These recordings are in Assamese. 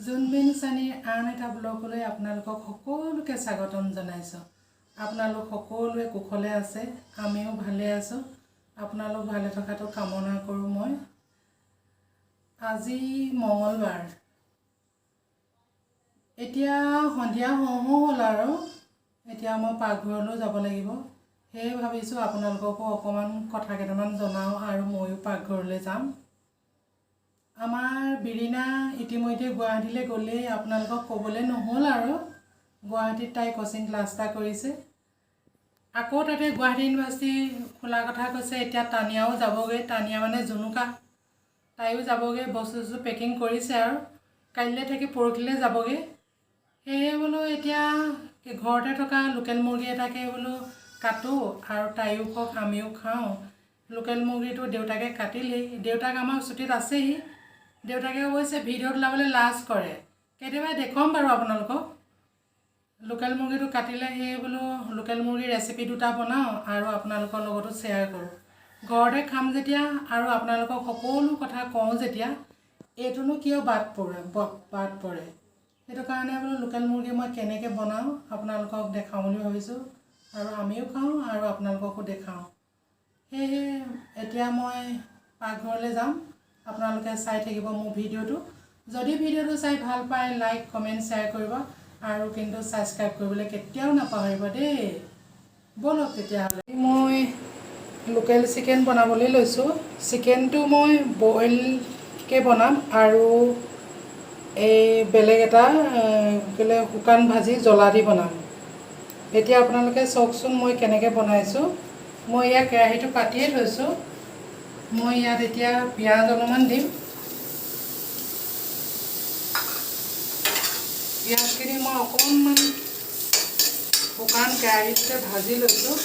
জোনবিন চানীৰ আন এটা ব্লগলৈ আপোনালোকক সকলোকে স্বাগতম জনাইছোঁ। আপোনালোক সকলোৱে কুশলে আছে, আমিও ভালে আছোঁ। আপোনালোক ভালে থকাটো কামনা কৰোঁ মই। আজি মঙলবাৰ, এতিয়া সন্ধিয়া হওঁ হওঁ হ'ল আৰু এতিয়া মই পাকঘৰলৈ যাব লাগিব। সেয়ে ভাবিছোঁ আপোনালোককো অকণমান কথা কেইটামান জনাওঁ আৰু ময়ো পাকঘৰলৈ যাম। আমাৰ বিৰিণা ইতিমধ্যে গুৱাহাটীলৈ গ'লেই, আপোনালোকক ক'বলৈ নহ'ল আৰু। গুৱাহাটীত তাই কোচিং ক্লাছ এটা কৰিছে। আকৌ তাতে গুৱাহাটী ইউনিভাৰ্চিটি খোলা কথা কৈছে। এতিয়া তানিয়াও যাবগৈ, তানিয়া মানে জুনুকা, তাইও যাবগৈ। বস্তু চস্তু পেকিং কৰিছে আৰু কাইলৈ থাকি পৰহিলৈ যাবগৈ। সেয়ে বোলো এতিয়া ঘৰতে থকা লোকেল মুৰ্গী এটাকে বোলো কাটো আৰু তাইও খাওক আমিও খাওঁ। লোকেল মুৰ্গীটো দেউতাকে কাটিলেই, দেউতাক আমাৰ ছুটীত আছেহি। দেউতাকে অৱশ্যে ভিডিঅ'ত ওলাবলৈ লাজ কৰে, কেতিয়াবা দেখুৱাম বাৰু আপোনালোকক। লোকেল মুৰ্গীটো কাটিলে, সেয়ে বোলো লোকেল মুৰ্গীৰ ৰেচিপি দুটা বনাওঁ আৰু আপোনালোকৰ লগতো শ্বেয়াৰ কৰোঁ। ঘৰতে খাম যেতিয়া আৰু আপোনালোকক সকলো কথা কওঁ যেতিয়া, এইটোনো কিয় বাদ পৰে? সেইটো কাৰণে বোলো লোকেল মুৰ্গী মই কেনেকৈ বনাওঁ আপোনালোকক দেখাওঁ বুলি ভাবিছোঁ আৰু আমিও খাওঁ আৰু আপোনালোককো দেখাওঁ। সেয়েহে এতিয়া মই পাকঘৰলৈ যাম। আপোনালোকে চাই থাকিব মোৰ ভিডিঅ'টো। যদি ভিডিঅ'টো চাই ভাল পায়, লাইক, কমেণ্ট, শ্বেয়াৰ কৰিব আৰু কিন্তু ছাবস্ক্ৰাইব কৰিবলৈ কেতিয়াও নাপাহৰিব দেই। ব'লক তেতিয়াহ'লে, মই লোকেল চিকেন বনাবলৈ লৈছোঁ। চিকেনটো মই বইলকৈ বনাম আৰু এই বেলেগ এটা কেলে শুকান ভাজি জ্বলা দি বনাম। এতিয়া আপোনালোকে চাওকচোন মই কেনেকৈ বনাইছোঁ। মই ইয়াত কেৰাহীটো পাতিয়ে থৈছোঁ। মই ইয়াত এতিয়া পিঁয়াজ অলপমান দিম। পিঁয়াজখিনি মই অকণমান শুকান কেৰাহীটোতে ভাজি লৈছোঁ।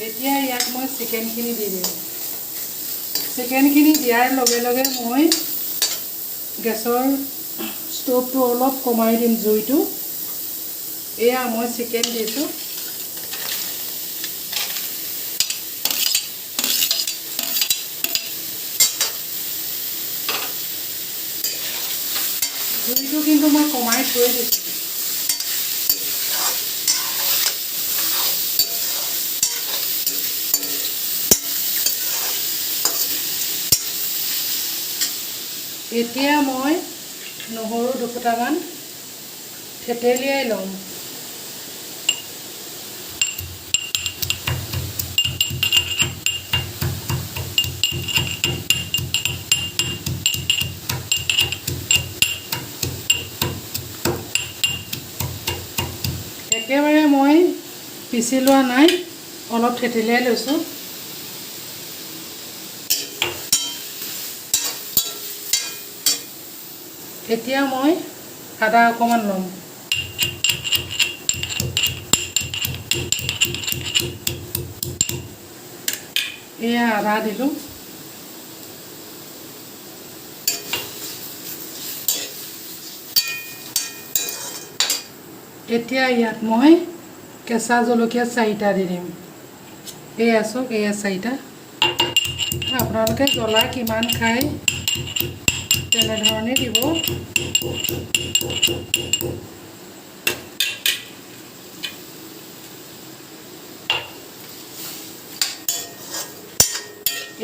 এতিয়া ইয়াত মই চিকেনখিনি দি দিম। চিকেনখিনি দিয়াৰ লগে লগে মই গেছৰ ষ্ট'ভটো অলপ কমাই দিম, জুইটো। এয়া মই চিকেন দিছোঁ। জুইটো কিন্তু মই কমাই থৈ দিছোঁ। এতিয়া মই নহৰু দুফুটামান থেতেলিয়াই ল'ম। একেবাৰে মই পিচি লোৱা নাই, অলপ থেতেলিয়াই লৈছোঁ। এতিয়া মই আদা অকণমান ল'ম। এয়া আদা দিলোঁ। এতিয়া ইয়াত মই কেঁচা জলকীয়া চাৰিটা দি দিম। এয়া চাওক, এয়া চাৰিটা। আপোনালোকে জ্বলা কিমান খায় তেনেধৰণে দিব।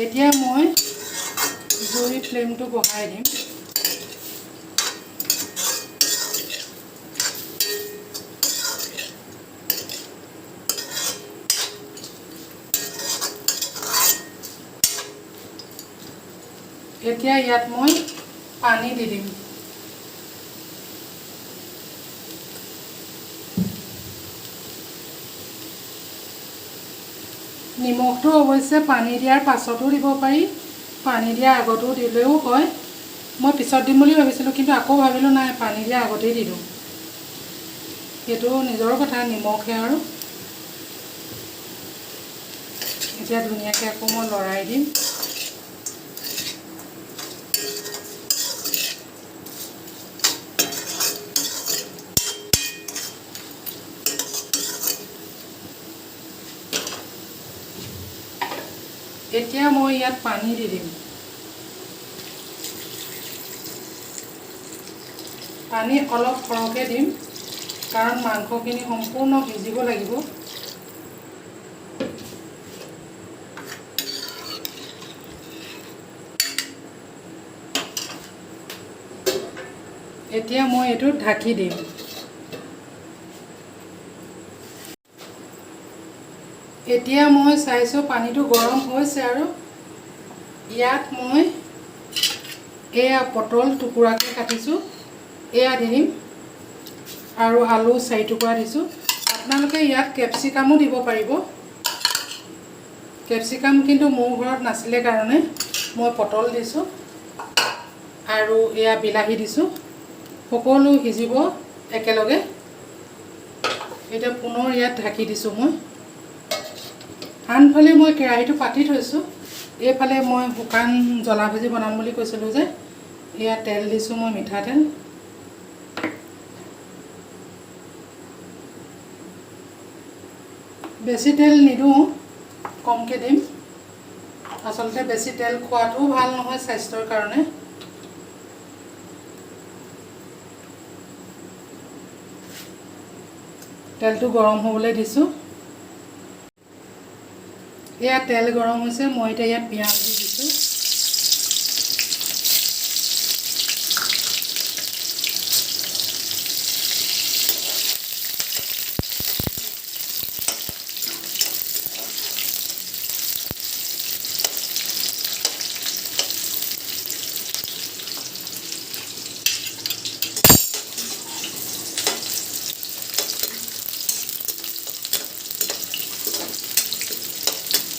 এতিয়া মই জুই ফ্লেমটো বঢ়াই দিম। এতিয়া ইয়াত মই পানী দি দিম। নিমখটো অৱশ্যে পানী দিয়াৰ পাছতো দিব পাৰি, পানী দিয়াৰ আগতো দিলেও হয়। মই পিছত দিম বুলি ভাবিছিলোঁ, কিন্তু আকৌ ভাবিলোঁ নাই, পানী দিয়াৰ আগতেই দি দিওঁ। সেইটো নিজৰ কথা, নিমখহে আৰু। এতিয়া ধুনীয়াকৈ আকৌ মই লৰাই দিম। এতিয়া মই ইয়াত পানী দি দিম। পানী অলপ সৰহকৈ দিম, কাৰণ মাংসখিনি সম্পূৰ্ণ সিজিব লাগিব। এতিয়া মই এইটো ঢাকি দিম। এতিয়া মই চাইছোঁ পানীটো গৰম হৈছে আৰু ইয়াত মই এয়া পটল টুকুৰাকৈ কাটিছোঁ, এয়া দি দিম আৰু আলু 4 টুকুৰা দিছোঁ। আপোনালোকে ইয়াত কেপচিকামো দিব পাৰিব। কেপচিকাম কিন্তু মোৰ ঘৰত নাছিলে কাৰণে মই পটল দিছোঁ আৰু এয়া বিলাহী দিছোঁ। সকলো সিজিব একেলগে। এতিয়া পুনৰ ইয়াত ঢাকি দিছোঁ মই। আনফালে মই কেৰাহীটো পাতি থৈছোঁ। এইফালে মই শুকান জ্বলা ভাজি বনাম বুলি কৈছিলোঁ যে, এয়া তেল দিছোঁ মই, মিঠাতেল। বেছি তেল নিদিওঁ, কমকৈ দিম। আচলতে বেছি তেল খোৱাটোও ভাল নহয় স্বাস্থ্যৰ কাৰণে। তেলটো গৰম হ'বলৈ দিছোঁ। এয়া তেল গৰম হৈছে, মই এতিয়া ইয়াত পিঁয়াজ দি দিছোঁ।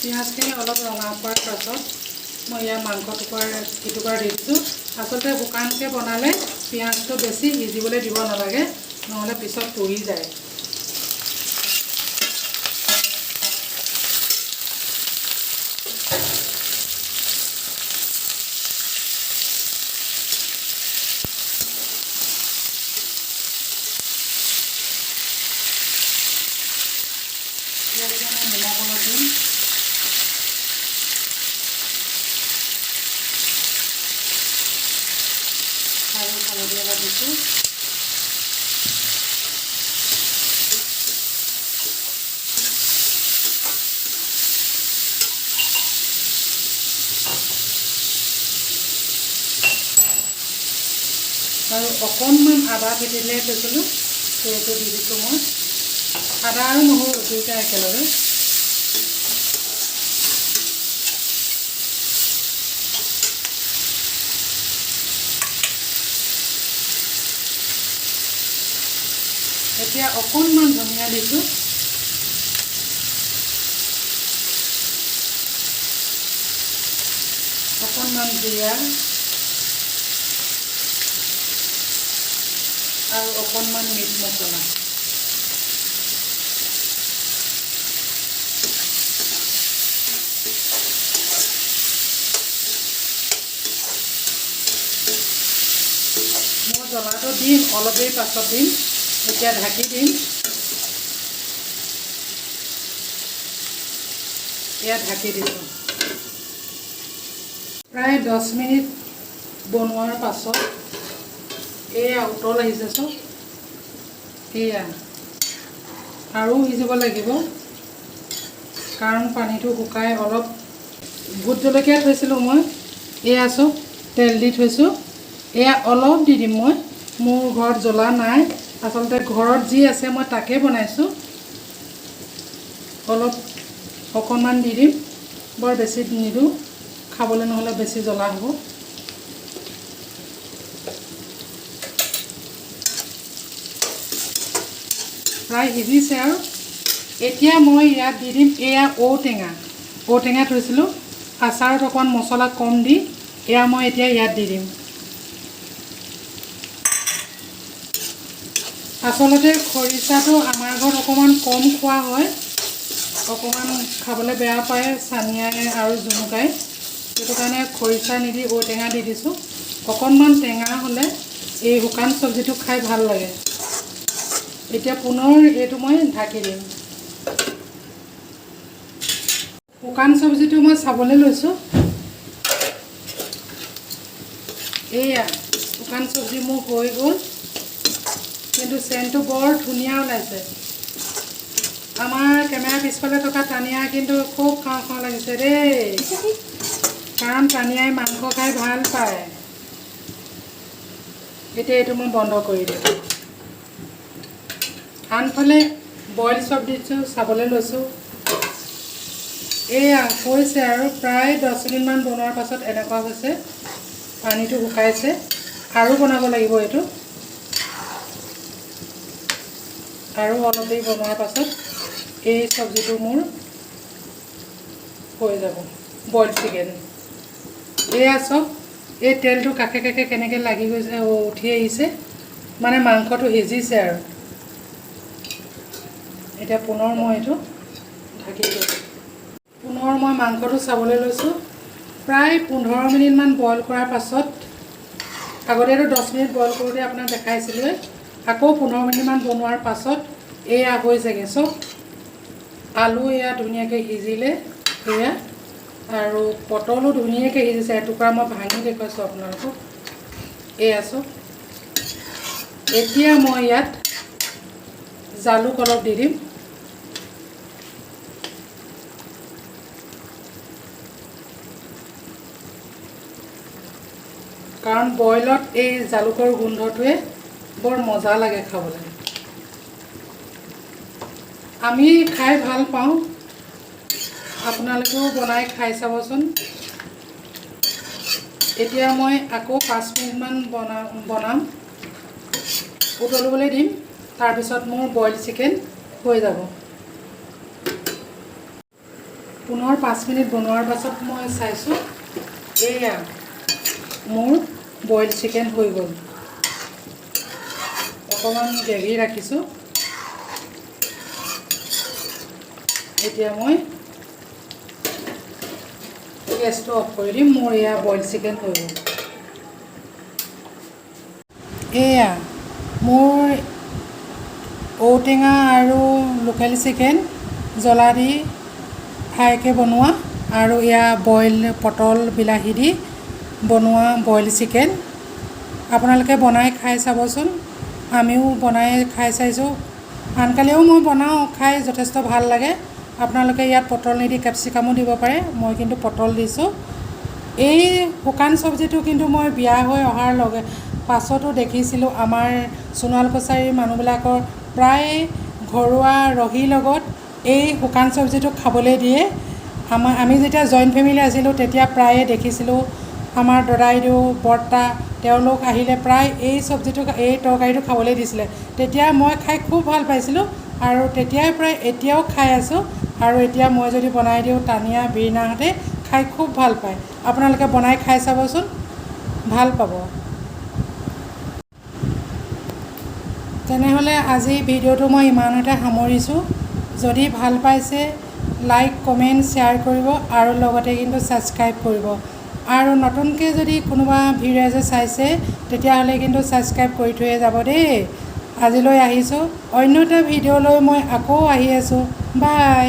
পিঁয়াজখিনি অলপ ৰঙা হোৱাৰ পাছত মই ইয়াৰ মাংস টুকুৰা দি দিছোঁ। আচলতে শুকানকৈ বনালে পিঁয়াজটো বেছি সিজিবলৈ দিব নালাগে, নহ'লে পিছত পুৰি যায়। ইয়াত এতিয়া মই নিমখ অলপ দিম। আৰু হালধি অলপ দিছোঁ। আৰু অকণমান আদা ফেটিলে থৈছিলোঁ, সেইটো দি দিছোঁ মই। আদা আৰু নহৰু দুয়োটা একেলগে। এতিয়া অকণমান ধনিয়া দিছোঁ। অকণমান জিৰা আৰু অকণমান মিট মছলা। মই জ্বলাটো দিম, অলপ দেৰি পাছত দিম। এতিয়া ঢাকি দিম। এয়া ঢাকি দিছোঁ। প্ৰায় 10 মিনিট বনোৱাৰ পাছত এয়া উতল আহিছে চব। এয়া আৰু সিজিব লাগিব, কাৰণ পানীটো শুকাই অলপ। ভোট জলকীয়া থৈছিলোঁ মই, এয়া চব তেল দি থৈছোঁ। এয়া অলপ দি দিম মই। মোৰ ঘৰত জ্বলা নাই, আচলতে ঘৰত যি আছে মই তাকে বনাইছোঁ। অলপ অকণমান দি দিম, বৰ বেছি নিদিওঁ, খাবলৈ নহ'লে বেছি জ্বলা হ'ব। প্ৰায় সিজিছে আৰু। এতিয়া মই ইয়াত দি দিম এয়া ঔটেঙা। ঔটেঙা থৈছিলোঁ, আচাৰত অকণমান মছলা কম দি এয়া মই এতিয়া ইয়াত দি দিম। আচলতে খৰিচাটো আমাৰ ঘৰত অকণমান কম খোৱা হয়, অকণমান খাবলৈ বেয়া পায় চানিয়াই আৰু জুনুকাই, সেইটো কাৰণে খৰিচা নিদি ঔটেঙা দি দিছোঁ। অকণমান টেঙা হ'লে এই শুকান চব্জিটো খাই ভাল লাগে। এতিয়া পুনৰ এইটো মই ঢাকি দিম। শুকান চব্জিটো মই চাবলৈ লৈছোঁ। এয়া শুকান চব্জি মোৰ হৈ গ'ল, কিন্তু চেণ্টটো বৰ ধুনীয়া ওলাইছে। আমাৰ কেমেৰাৰ পিছফালে থকা তানিয়া কিন্তু খুব খাওঁ খাওঁ লাগিছে দেই, কাৰণ তানিয়াই মাংস খাই ভাল পায়। এতিয়া এইটো মই বন্ধ কৰি দিওঁ। আনফালে বইল চব্জিটো চাবলৈ লৈছোঁ। এয়া হৈছে আৰু প্ৰায় 10 মিনিটমান বনোৱাৰ পাছত এনেকুৱা হৈছে, পানীটো শুকাইছে। আৰু বনাব লাগিব এইটো, আৰু অলপ দেৰি বনোৱাৰ পাছত এই চব্জিটো মোৰ হৈ যাব বইল চিকেন। এয়া চব এই তেলটো কাষে কাষে কেনেকৈ লাগি গৈছে, উঠি আহিছে, মানে মাংসটো সিজিছে আৰু। এতিয়া পুনৰ মই এইটো ঢাকি দিওঁ। পুনৰ মই মাংসটো চাবলৈ লৈছোঁ। প্ৰায় 15 মিনিটমান বইল কৰাৰ পাছত, আগতেতো 10 মিনিট বইল কৰোঁতে আপোনাক দেখাইছিলোঁৱে, আকৌ 15 মিনিটমান বনোৱাৰ পাছত এয়া হৈছেগৈ। চব আলু এয়া ধুনীয়াকৈ সিজিলে, এয়া আৰু পটলো ধুনীয়াকৈ সিজিছে। এটুকুৰা মই ভাঙি দেখুৱাইছোঁ আপোনালোকক। এয়া চব। এতিয়া মই ইয়াত জালুক অলপ দি দিম। কাৰণ বইলত এই জালুকৰ গোন্ধটোৱে বৰ মজা লাগে খাবলৈ। আমি খাই ভাল পাওঁ, আপোনালোকেও বনাই খাই চাবচোন। এতিয়া মই আকৌ 5 মিনিটমান বনাম, উতলিবলৈ দিম। তাৰপিছত মোৰ বইল চিকেন হৈ যাব। পুনৰ 5 মিনিট বনোৱাৰ পাছত মই চাইছোঁ, এয়া মোৰ বইল চিকেন হৈ গ'ল। অকণমান গ্ৰেভি ৰাখিছোঁ। এতিয়া মই গেছটো অফ কৰি দিম। মোৰ এয়া বইল চিকেন হৈ গ'ল। এয়া মোৰ ঔটেঙা আৰু লোকেল চিকেন জ্বলা দি ফ্ৰাইকৈ বনোৱা, আৰু এয়া বইল পটল বিলাহী দি বনোৱা বইল চিকেন। আপোনালোকে বনাই খাই চাবচোন। আমিও বনাই খাই চাইছোঁ, আনকালেও মই বনাওঁ, খাই যথেষ্ট ভাল লাগে। আপোনালোকে ইয়াত পটল নিদি কেপচিকামো দিব পাৰে, মই কিন্তু পটল দিছোঁ। এই শুকান চব্জিটো কিন্তু মই বিয়া হৈ অহাৰ লগে পাছতো দেখিছিলোঁ, আমাৰ সোণোৱাল কছাৰীৰ মানুহবিলাকৰ প্ৰায় ঘৰুৱা ৰহীৰ লগত এই শুকান চব্জিটো খাবলৈ দিয়ে। আমি যেতিয়া জইণ্ট ফেমিলি আছিলোঁ তেতিয়া প্ৰায়ে দেখিছিলোঁ, আমাৰ দদাইদেউ বৰ্তা তেওঁলোক আহিলে প্ৰায় এই চব্জিটো, এই তৰকাৰীটো খাবলৈ দিছিলে। তেতিয়া মই খাই খুব ভাল পাইছিলোঁ, আৰু তেতিয়াৰ পৰাই এতিয়াও খাই আছোঁ। আৰু এতিয়া মই যদি বনাই দিওঁ, তানিয়া বিৰিণাহঁতে খাই খুব ভাল পায়। আপোনালোকে বনাই খাই চাবচোন, ভাল পাব। তেনেহ'লে আজি ভিডিঅ'টো মই ইমানতে সামৰিছোঁ। যদি ভাল পাইছে লাইক, কমেণ্ট, শ্বেয়াৰ কৰিব, আৰু লগতে কিন্তু ছাবস্ক্ৰাইব কৰিব। আৰু নতুনকৈ যদি কোনোবা ভিডিঅ' চাইছে তেতিয়াহ'লে কিন্তু ছাবস্ক্ৰাইব কৰি থৈয়ে যাব দেই। আজিলৈ আহিছোঁ, অন্য এটা ভিডিঅ'লৈ মই আকৌ আহি আছোঁ। বাই।